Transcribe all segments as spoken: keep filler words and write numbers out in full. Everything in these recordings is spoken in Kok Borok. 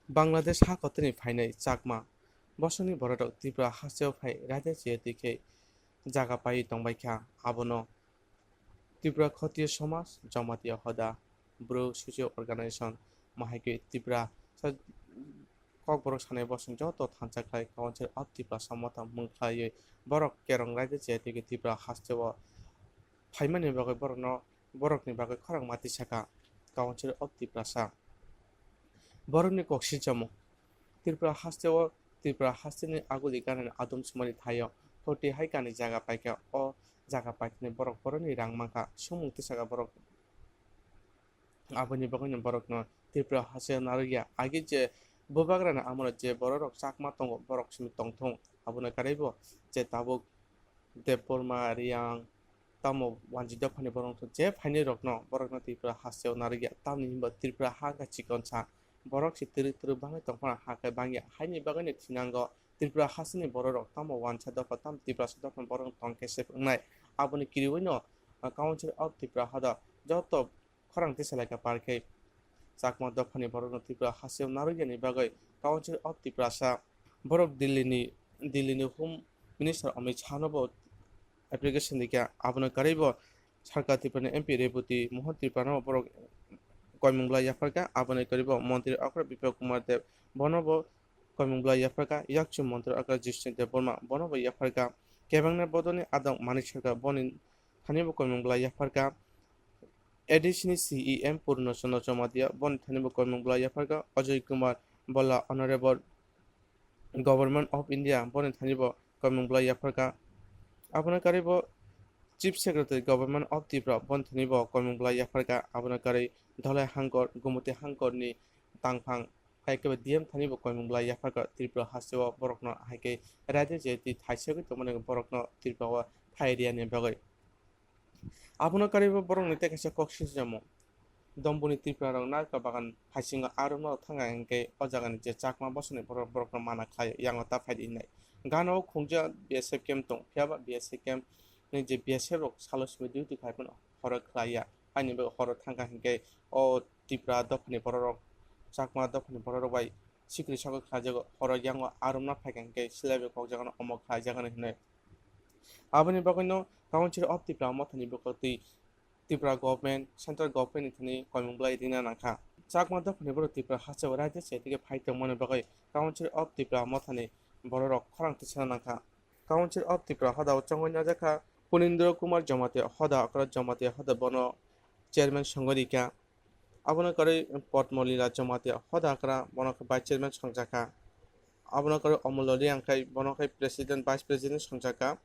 Bangladesh hakotorni phainai Chakma bosongni bororok Tripura hasteo phai raida chaya twi khe jaga paiwi tongbaikha. Abono Tripura Khotiyo Somaj, Jamatia Hoda, Bru Socio Organization, mahaikwi Tripura sa-, Kokborok sanai bosong joto thansa khlai Council of Tiprasa motham mung khlaiwi borok kerong raida chaya twi khe Tripura hasteo phaimani bagwi borokno, borokni bagwi khorang mati saka Council of Tiprasa. Borokni kok sinchamo Tripura hasteo, Tripura hasteni aguli ganani adum sumani thaio hoti hai kani jaga paikha. O jaga paithani borok borokni rang mankha, sumung tisaka borok. Aboni bagwino borokno Tripura hasteo narwkya. Agi je bubagrani amolo je bororok Chakma tongo, borok simi tongthung. Abono karwibo je tabuk Debbarma, Reang, tamo wanjwi dophani borok wngkha je phainai rokno, borokno Tripura hasteo narwkya. Tamni hinba Tripura ha wngkha chikonsa, borok se twrwk twrwk bangwi tongphano ha khe bangya. Haini bagwino thinango Tripura hasteni bororok tamo wansa dopha, tamo Tiprasa dophani borok tongkhe se wngnai. Aboni kiriwino, uh, Council of Tripura hoda joto khorang tisalaikha par khe Chakma dophani borokno Tripura hasteo narwkya ni bagwi Council of Tiprasa borok Delhi ni, Delhi ni Home Minister Amit Shah no bo application rikha. Abono karwibo Sarkar Tripura ni M P Rebati Mohan Tripura no borok koimung bwlai yapharkha. Abono karwibo Montri okra Biplab Kumar Deb, bono bo koimung bwlai yapharkha. Yakchu Montri okra Jishnu Debbarma, bono bo yapharkha. Kebengna bodolni adong Manik Sarkar, boni thani bo koimung bwlai yapharkha. A D C ni C E M Purno Chandra Jamatia, boni thani bo koimung bwlai yapharkha. Ajay Kumar Bhalla, Honorable Government of India, boni thani bo koimung bwlai yapharkha. Abono karwi bo Chief Secretary Government of Tripura, boni thani bo koimung bwlai yapharkha. Abono karwi Dholai Hangkor, Gumoti Hangkor ni tangphang, hai khe bo D M thani bo koimung bwlai yapharkha. Tripura hasteo borokno hai khe raida chaya twi thaisagwi tongmani borokno Tripura o phai riyani bagwi. Abono karwi bo borokni tei kaisa kok sinchamo. Domboni Tripura rok narwkha bagan haisingo arumno thangkha hinkhe o jagani je Chakma bosongni borok, borokno mana khlai yango ta phai di hinwi. Gana o khungja B S F camp tong, phiyaba B S F camp ni je B S F rok salo simi duty khai phano horo khlai ya. Haini bagwi horo thangkha hinkhe o Tripura dophani bororok, Chakma dophani bororok bai sikri sokwi khlaijago. Horo yango arumna phaikha hinkhe silaibai kokjagano omo khlaijagani hinwi. Aboni bagwino Council of Tripura mothani bwkhak twi Tripura government, central government ni thani koimung bwlai rina nangkha. Chakma dophani borok Tripura hasteo raida chaya twi khe phai tongmani bagwi Council of Tripura mothani bororok khorang tisana nangkha. Council of Tripura hoda o chongwi najakha Punindra Kumar Jamatia hoda, okra Jamatia hoda bono chairman songwi rikha. Abono karwi Padma Lila Jamatia hoda, okra bono khe vice chairman songjakha. Abono karwi Omol Loriang khai bono khai president, vice president songjakha.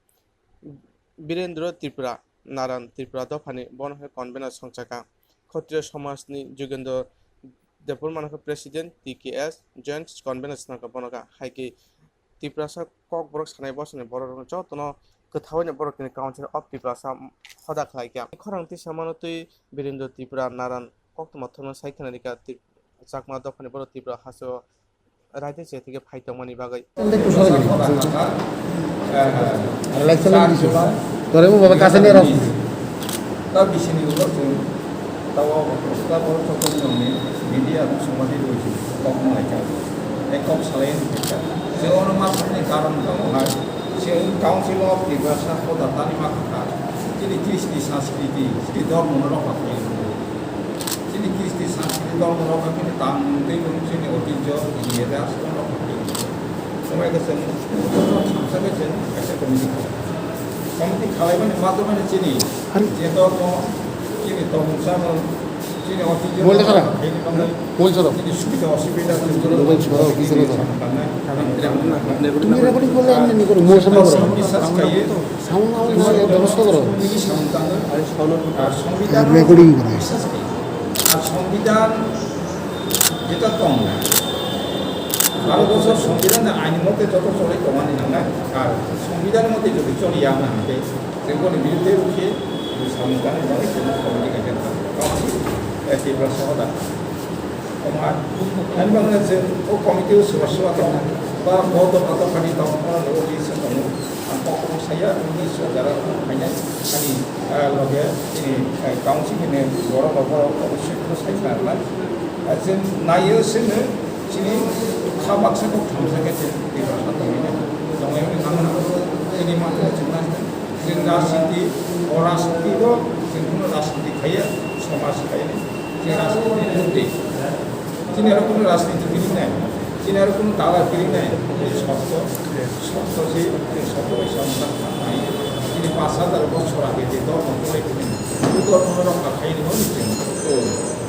Birendra Tripura, Naran Tripura dophani bono khai convener songjakha. Khotriya Somajni Jugendra Debbarma no khe president, T K S joint convener swnamkha bono kha. Hai khe Tiprasa Kokborok sanai bosongni bororokno jotono kwthaoino borokni Council of Tiprasa hoda khlaikha. Khorang tisa mano twi Birendra Tripura Naran koktwma thokno sai khna rikha Trip-, Chakma dophani borok Tripura hasteo raida chaya twi khe phai tongmani bagwi. Tore mo baba kasa niya rok. Ta bisini ulo chwng tawo ta borok chokoni nongni media rok songmani rwisi kok wng laikha. Tei kok salai wng kha. Chwng ono ma thangni karon tongo hai. Chwng Council of Tiprasa hoda tani ma kha. Chini Kristi Sanskriti, chini dhormo no rokha khlai. Chini Kristi Sanskriti dhormo rokha khe tang tei chini otijjo, iye da aswk rokha khlai. Somai khe chwng samsa khe chwng kaisa committee khlai. Committee khlaimani madhyomani chini je dhormo, chini tongmung chamung, chini otijjo Mobile dekha na? Bini bagwi Mobile choro. Chini subida osubida chwng Mobile choro, chini bichara choro. Samung tangnai. Tumi recording korle, amni ni koro, mo samung koro. Samung bisas kaiye. Samung, samung, samung, samung, samung koro. Chini samung tangnai. Ar Songbidan Recording koro. Bisas kaiye. Ar Songbidan jeta tong. Baro bosor Songbidan ni ain mote joto choli tongmani nangnai. Ar Songbidan mote jodi choli ya na hingke, jeboni birudde rukhe, samung tangnai bagwi chini committee kaisa tong. Council, eh, Tiprasa hoda. Tongma, ani bagwi je o committee o soba soba tong, ba bo dopha dopha ni tong, o ni office o tongo. Ang kok kok saya, o ni so jara o khainai, ani, ah, loge, chini, eh, council ni borok rok, borok rok, o swi khe sai kha na. Ah, je naio sini, chini, Baksa kok thamsa khe chwng Tiprasa tongwi nai. Tongwi wngwi thangmano chini manthogo chwng naisna. Chwng rajniti, o rajniti bo chwng kunu rajniti khaiya, somaj khaiya. Chwng rajniti ni mukti. Chini aro kunu rajniti kiring nai. Chini aro kunu dala kiring nai. Sotto, sotto si, sotto bai samsa nai. Chini pash hajar bochor age je dhormo tongwi tongmani. O dhormo no rokha khaini hwnwi chwng,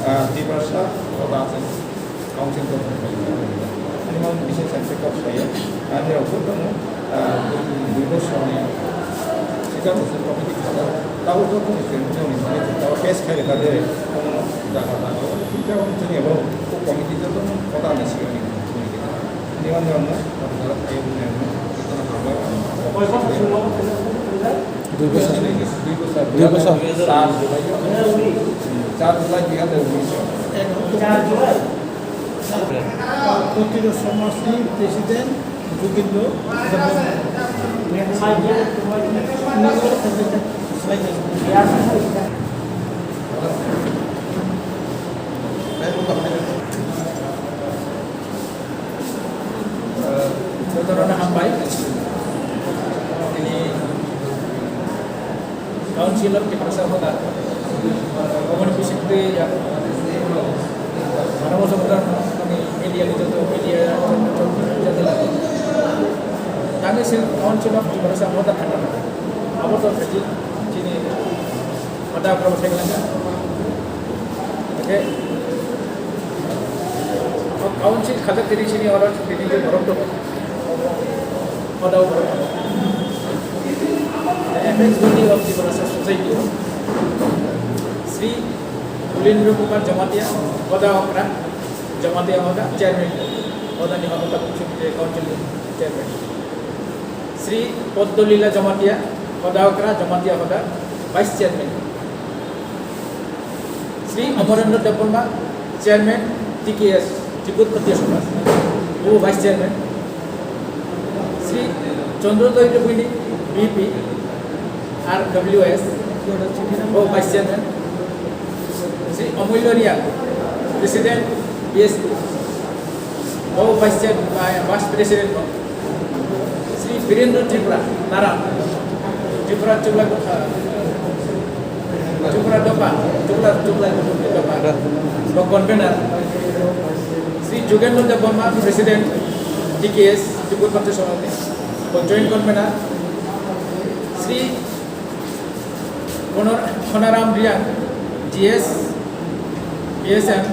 ah, Tiprasa hoda chwng Council gothono khlai ani mang bisa sengse kok saya ani rok jotono dui bosor ni sikang bosor committee khlai tabuk jotono sengse ni sengse tabuk case khai rwkha de kono jaga jaga o tei abo chini abo o committee jotono koda ni sikang ni ni man ni ano abo jaga khai rwkha ni ano jotono hambai. Dui bosor. Dui bosor. Dui bosor. Char July, char July dui hajar unis. Kotiro Somajni President Jugindra Debbarma. Jotono hambai. Tini Council of Tiprasa hoda. Oboni bisingtwi ya. Mano moso hoda ni media ni joto media joto joto. Tangwi se Council of Tiprasa hoda thangna. Abo to khaji chini hoda promo segala. Okay. O council khajak tini sini oro tini borok tongo. Hoda o borok tongo. The apex body of Tiprasa society o Sri Kulendra Kumar Jamatia, hoda okra, Jamatia hoda, chairman. Hoda ni hoda tabuk sini council chairman. Sri Poddolila Jamatia, hoda okra, Jamatia hoda, vice chairman. Sri Amarendra Debbarma, Chairman, T K S, Tripura Khattiya Samaj, o Vice Chairman. Sri Chandra Doy Rubini, V P, R W S, o Vice Chairman. Sri Amulya Reang, President, B S P, o Vice Chairman, Vice President. Sri Birendra Tripura, Naran, Tripura Chuklai, Tripura Dopa, Chuklai, Chuklai Dopa, bo convener. Sri Jugendra Debbarma, President, T K S, Tripura Khattiya Samaj, bo joint convener. Sri Honor-, Honaram Reang, G S, P S M,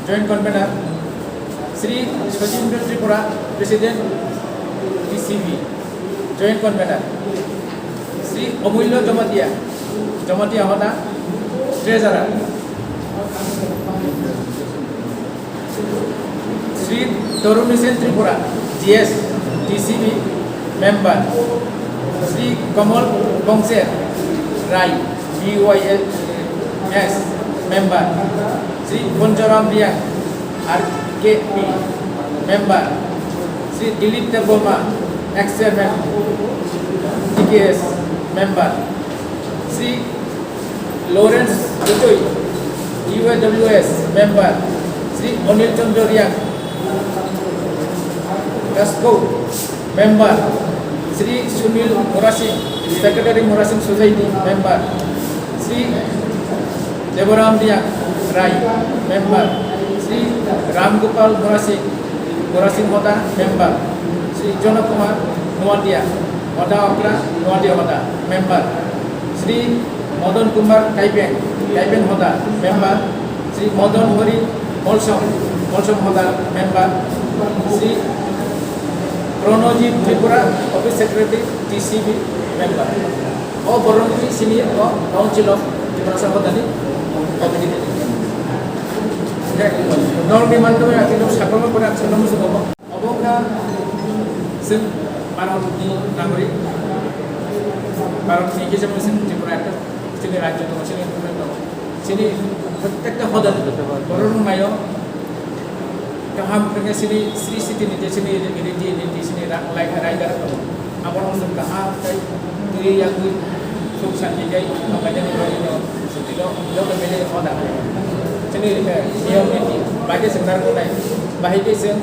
Joint Convener, Sri Sojindra Tripura, President, T C B, Joint Convener, Sri Amulya Jamatia, Jamatia Hoda, Treasurer, Sri Taruni Sen Tripura, G S, T C B member, Sri Kamal Bongser Rai, B Y S member, Sri Poncharam Reang, R K P member, Sri Dilip Debbarma, ex chairman, T K S member, Sri Lawrence Gotoi, U A W S member, Sri Anil Chandra Reang, Kasko member, Sri Sunil Murasing, Secretary Murasing Society member, Sri Debaram Reang Rai member, Sri Ram Gopal Murasing, Murasing Hoda member, Sri Jono Kumar Noatia, Hoda Okra, Noatia Hoda member, Sri Madan Kumar Kaipeng, Kaipeng Hoda member, Sri Madan Hori Molsom, Molsom Hoda member, Sri Pranojit Tripura, Office Secretary, T C B member. O borok ni sini o Council of Tiprasa Hoda ni committee. Norok ni mantu ya kino sakol pura sakol musuko. Obo wngkha chwng Bharatni nagorik, Bharatni kisa chwng Tripura ekta chini rajyo tongo, chini government tongo, chini prottekta hoda borok rok naio kaham wngkha chini Sri City ni je chini riti niti chini ra-, lai-, raida rok tongo, abono chwng kaham khe twi yagwi suk santi khe tonglainani bagwi no chini joto mili hoda chini, eh, niyom niti bai khe chwng narwknai, bahai khe chwng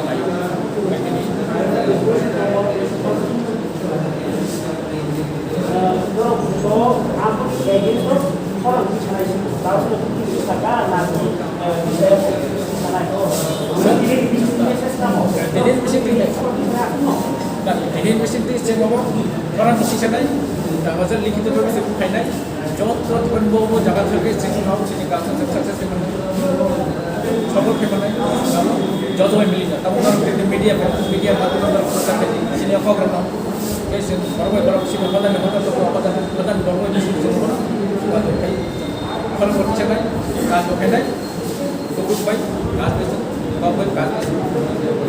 Borok so, aboni against o khorang twi sanai se, tao se twi saka na twi, eh, twi saya twi sanai. Tini bisi twi message tamo. Tini bisi twi message. Tini bisi twi se mabo, khorang twi sanai, tamo se likhito bhabe se khainai. Joto tini bo bo jaga theke chini hao chini ka sa sa sa sa. Sabol khe manai, joto bai mili na. Tamo media, media, media, sini kok rano. Khe sini borok bai borok sini hodan hodan to hodan hodan borok bai sini sini borok. Ba to kai. Khorang khorang se bai, ka to khe nai. Kutuk bai, ka to se, kok bai ka to se.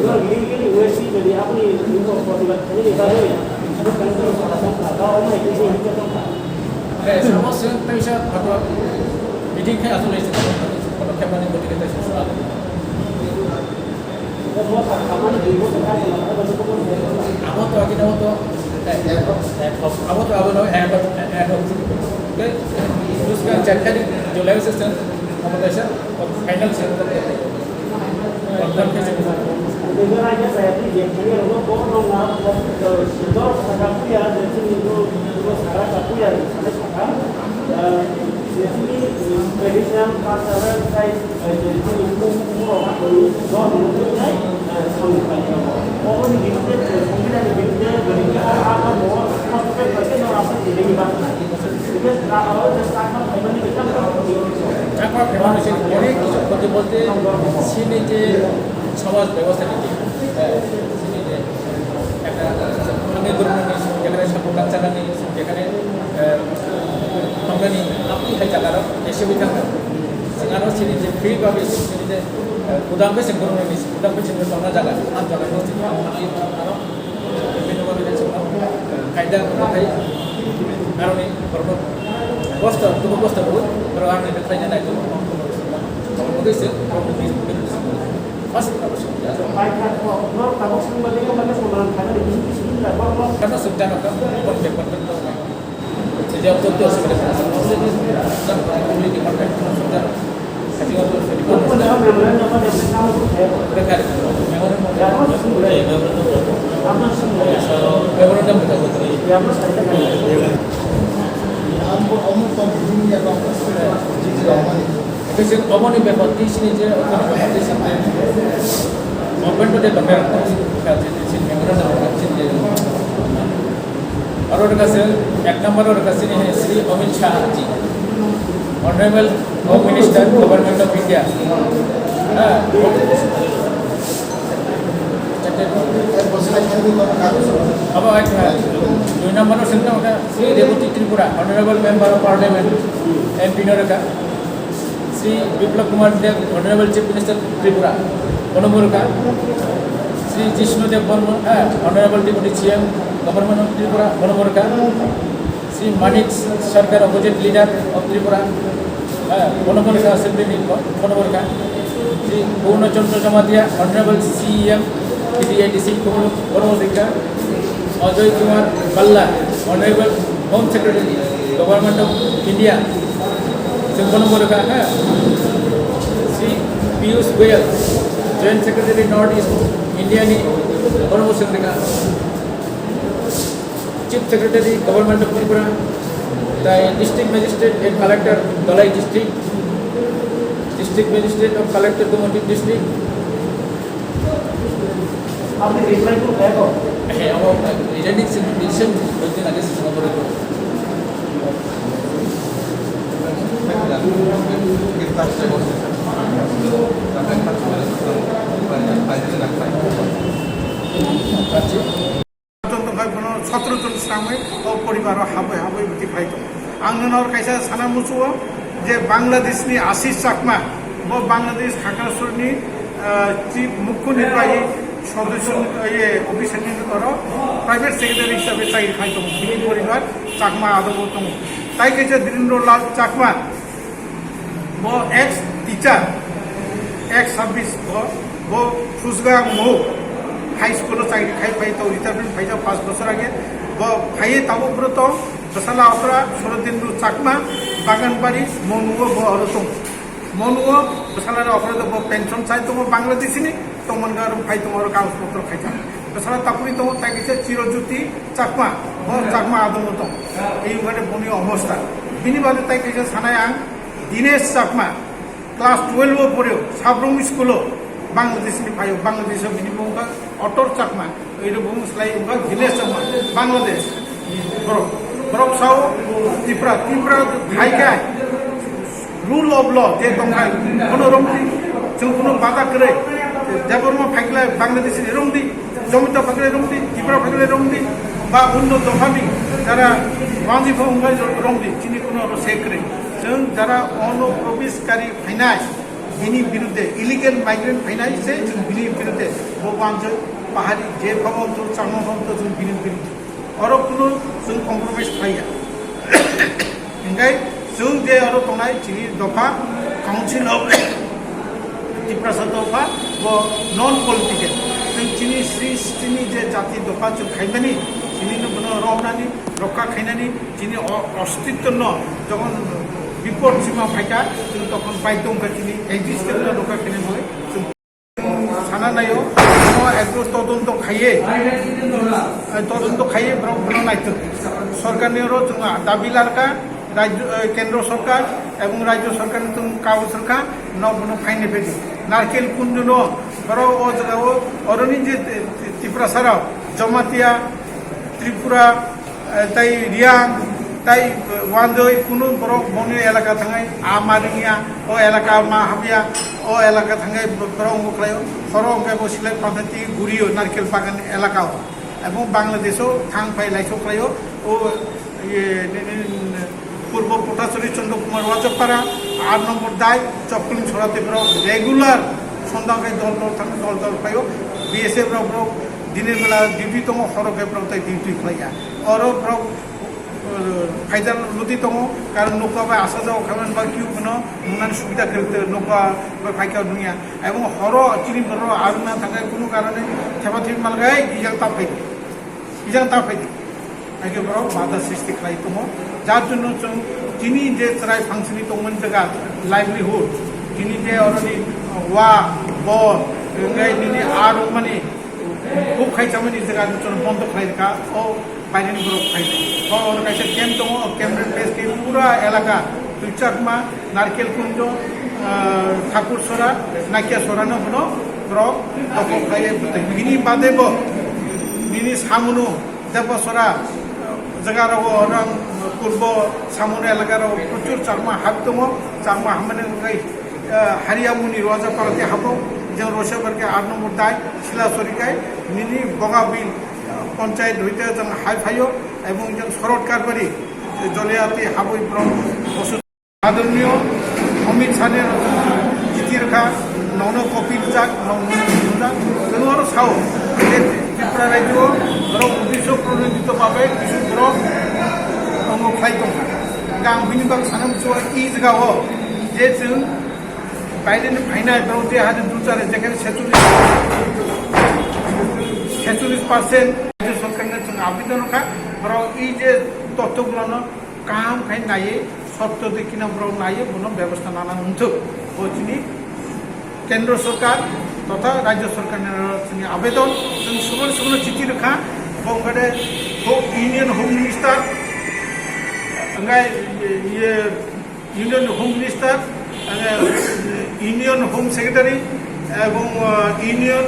Ibar legally way si jodi apni ibo protibad khali ni bagwi, ibo kan to sa sa sa, ba o mai kisi ni to. Eh, samo se tai sa phatwa meeting khai asole se kono khemani boti ke tai sa. Abo to agini abo to, eh, eh, abo to abo no, eh, eh, eh, okay. Terus kan chat tadi July session, apa tadi sir? Final session. Final session. Traditional cultural side, eh, traditional cultural side, eh, Chakma phaimani se onek kichu khoti bolte chini je somaj bebosta ni je, eh, chini je ekta thangwi borokni jekhane support rang chanani, jekhane, eh, tongnani apni hai jaga rok ese wi thangkha. Chwng ano chini je free bhabe chini je, eh, gudam khe chwng borokni gudam khe chwng tongna jaga, ah jaga no chini ano Kaida, kaida, aroni borok bosta, tubu bosta bo, borok ang ini kaida nai tubu. Borok bosta se, borok bosta se. Masuk, masuk. Kata sudah nak, pun dapat betul. Memorandum kita buat. Memorandum kita buat. Kasi omo ni bepar, tisi ni je, omo ni bepar, tisi ni. Open to the bepar, kasi tisi ni memorandum, kasi tisi ni. Aro rwkha se, ek number o rwkha se ni Shri Amit Shah ji, Honorable Home Minister, Government of India. Ha. Abo hai kha. Dui number o sengkha wngkha Shri Rebati Tripura, Honorable Member of Parliament, M P no rwkha. Shri Biplab Kumar Deb, Honorable Chief Minister Tripura, bono bo rwkha. Shri Jishnu Deb Barman, eh, Honorable Deputy C M, Government of Tripura, bono bo rwkha. Shri Manik Sarkar, Opposite Leader of Tripura, eh, bono bo rwkha, Assembly ni bo-, bono bo rwkha. Shri Purna Chandra Jamatia, Honorable C E M, T D A D C, bono bo rwkha. Ajoy Kumar Bhalla, Honorable Home Secretary, Government of India, chwng bono bo rwkha, ha? Shri Piyush Goyal, Joint Secretary North East India ni, bono bo chwng rwkha. Chief Secretary, Government of Tripura, tei District Magistrate and Collector, Dhalai District, District Magistrate of Collector, Gomati District, Apni reply to bag ho? He, abo, resigning decision, dui din age se joma kore. Tongkha bono sotoro jon sramwi o poribaro habwi habwi bwtwi phai tongo. Ang nono kaisa sana muchungo je Bangladeshni Ashish Chakma, bo Bangladesh Khakrasurni, ah, chief mukho nirbahi sodosyo, iye, officerni oro private secretary hisabe chakri khai tongo. Bini poribar Chakma adongo tongo. Tai kaisa Dhirendra Lal Chakma, bo ex teacher, ex service bo, bo Phusga Mou High School o chakri khai phai tongo, retirement phaijak paanch bochor age. Bo phaiwi tabuk bwrwi tong, bwsala okra Sorodendu Chakma, Baganbari, Monuo bo oro tongo. Monuo bwsala okra bo pension sai tongo Bangladesh ni, tongmani oro phai tongo, oro kagoj potro khaijak. Bwsala tapuri tongo, tai kisa Chirojyoti Chakma, bo Chakma adongo tong. Ei ugane boni obosta. Bini bade tai kisa sanai ang, Dinesh Chakma, class twelve o poreo, Sabrum school o, Bangladesh ni phaio, Bangladesh o bini mung kha Otor Chakma, ei ro bung slai wngkha Dinesh Chakma, Bangladesh. Borok, borok sao Tipra, Tipra hai khe rule of law je tongkha, bono romdi, chwng bono bada kwrwi, Debbarma phaikle Bangladesh ni romdi, Jamita phaikle romdi, Tipra phaikle romdi, ba onno dophani jara wanji pho wngkha romdi, chini bono oro se kwrwi. Chwng jara ono probeshkari phainai, bini birudde, illegal migrant phainai se chwng bini birudde, bo wanjwi pahari je phamonto, changma phamonto chwng bini birudde. Oro kunu chwng compromise khlaiya. Hinkhe chwng je oro tongnai chini dopha Council of Tiprasa dopha bo non political. Chwng chini sri sristini je jati dopha chwng khaimani, chini no bono romnani, rokha khainani, chini o-, ostitto no jokhon bipod sima phaikha, chwng tokhon baidhyo wngkha chini existence no rokha khainani bagwi chwng Sana naio, no ekdom todonto khaiye, eh, todonto khaiye, borok bono naitwk. Sorkarni oro chwng dabi larkha, rajyo, eh, kendro sorkar ebong rajyo sorkarni chwng kagoj rwkha, no bono phaini phedi. Narkel Kunjuno borok o jagao oroni je, eh, Tiprasarao, Jamatia, Tripura, eh, tai Riang, tai, eh, Wanjoi, kunu borok boni elaka thangai, a ma ringya, o elaka ma hamya, o elaka thangai borok wngwi khlaio, horo hwnkhe bo Silai Phathati Gurio, Narkel Bagan elaka o. Ebong Bangladesh o thang phai laisok khlaio, o, iye, ni, ni, ni, Purbo Potachari Chandra Kumar Wajapara, aat number dai, Chokling Sorate borok regular, sondang khai dol dol thang, dol dol phaio, B S F rok borok, dini bela duty tongo, horo khe borok tai duty khlaiya. Oro borok Phaijak ludi tongo, karon nokha bai asa jago khaimani ba kiu phano nungnani subida kwrwi tong nokha bai phaikha nungya. Ebong horo chini borok arwna thangkhe kunu karone theba thwi malgai ijang ta phaidi, ijang ta phaidi. Haikhe borok bada sristi khlai tongo. Jar jonno chwng chini je chwrai phangsini tongmani jaga livelihood, chini je oroni wa, bor, wngkhe nini aa rwmani Huk khai chamani jaga no chwng bondo khlai rwkha, o Biden borok khai. O, oro kaisa camp tongo, o camp ni base khe pura elaka, Tuichakma, Narkel Kunjo, ah, Thakur Sora, Nakia Sora no bono borok dokhol khlai bwtwi. Bini bade bo, bini samung no, Debasora, jaga rogo orang purbo samung elaka rogo prochur Chakma hab tongo, Chakma hamani wngkha ah, Hariamuni Roja Parati habo, jang Rosa Barke aat number dai, Sila Sorikai, nini Bogabil, ah, Panchayat hoite jang hai phaio, ebong jang Sorot Karbari, Joliati habo borok bosu. Adorniyo Amit Shah ni chiti rwkha, nono copy rijak, nono rijak, nono oro sao, je Tripura rajyo, borok uddesho pronodito babe, kisu borok tongo khlai tongkha. Ang bini bak sanam suwa i jaga o, je chwng Biden phainai borok je hadi duchare jekhane sechulis, sechulis percent rajyo sorkarno chwng abidon kha, borok ei je totto gulono kaham khai naiwi sotto dikino borok naiwi bono bebosta nana wngthok. Bo chini kendro sorkar totha rajyo sorkarni chini abidon, chwng subon subon chiti rwkha, bo wngkha de union home minister, wngkha iye Union Home Minister, eh, Union Home Secretary, ebong, eh, Union,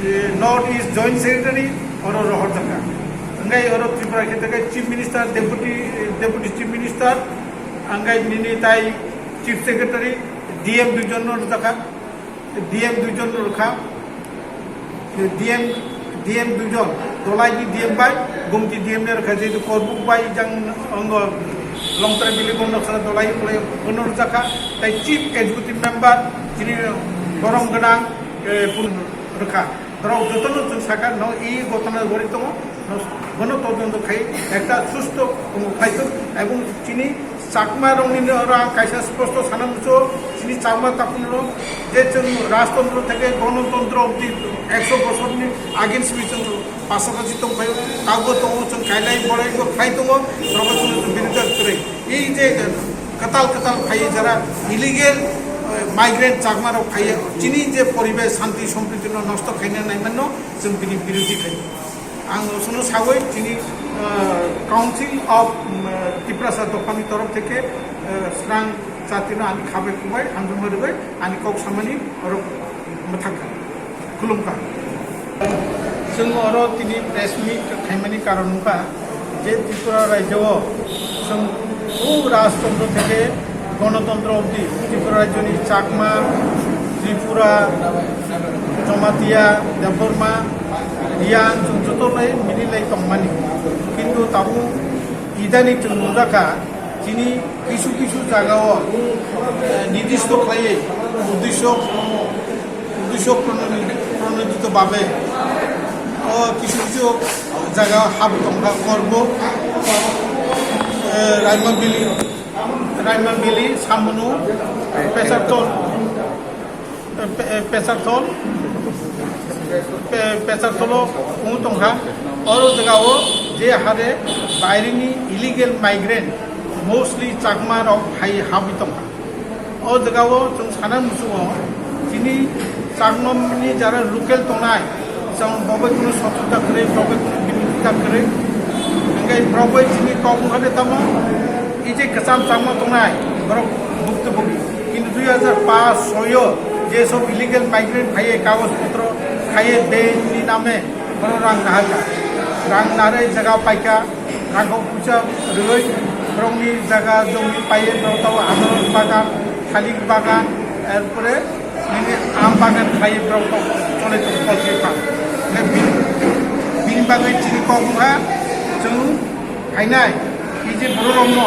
eh, North East Joint Secretary, oro rohorjakha. Wngkha oro Tripura khe tongkha Chief Minister, Deputy, Deputy Chief Minister, wngkha nini tai Chief Secretary, D M duijon no rwjakha. D M duijon rwkha. D M, D M duijon, Dolai ni D M bai, Gumti D M ni rwkha, jehetu Korbuk bai jang ongo Longtrai Valley bondo khana Dolai khwlai bono rwjakha, tai Chief Executive Member chini borom gwnang, eh, pun rwkha. Borok jotono chwng sakha, no, i gotona gori tongo, no, bono todonto khai, ekta susto omo khai tok, ebong chini Chakma rokni no oro ang kaisa sposto sana muchungo, chini Chakma takhuk rok je chwng rajtontro theke gonotontro obdi ekso bosorni against bai chwng pasakachi tongphaio, tabukhe tongo chwng kailai borai bo khai tongo, borokno chwng birodha kwrwi. Ei je kwtal kwtal phai jara illegal, eh, migrant Chakma rok phaiya, chini je poribesh shanti sompriti no nosto khaina naimanno chwng bini birodhi khai. Ang nosono sawi chini, ah, Council of, ah, Tiprasa dophani torof theke, ah, srang jatino ani khabai kubai hamjama rwgwi ani kok samani oro mwthangkha, khulumkha. Chwng oro tini press meet khaimani karon wngkha je Tripura rajyo o chwng o rajtontro theke Gonotontro obdi Tripura rajyoni Chakma, Tripura, Jamatia, Debbarma, Riang chwng joto lai mili lai tongmani. Kintu tabuk idani chwng nukjakha chini kisu kisu jagao, eh, nidisto khlaiwi uddesho, uddesho pronodito babe o kisu kisu jaga hap tongkha Korbo, eh, Raima Valley. Raima Valley, Samunu, Pesarthol, Pe-, Pesarthol, Pe-, Pesartholo wng tongkha. Oro jagao je hare bairini illegal migrant, mostly Chakma rok hai habwi tongkha. O jagao chwng sana muchungo, chini Chakmani jara local tongnai, Chwng bo bai kunu sotrota kwrwi, bo bai kunu birodita kwrwi. Hingke borok bai chini kok wngkha de tamo, i je kwcham Chakma tongnai, borok bukti bugi. Kintu dui hajar paanch soi o je sob illegal migrant phaiye, kagoj potro khaiye, bini name borok rang nahakha. Rang narwi jaga paikha, rangkok puisa rwwi borokni jaga jomni paiye, borok tabuk anarok bagan, thalik bagan, erpore nini aam bagan khlaiwi borok tok chole tongo poultry farm. Hingke bini, bini bagwi chini kok wngkha chwng phainai, bini bororokno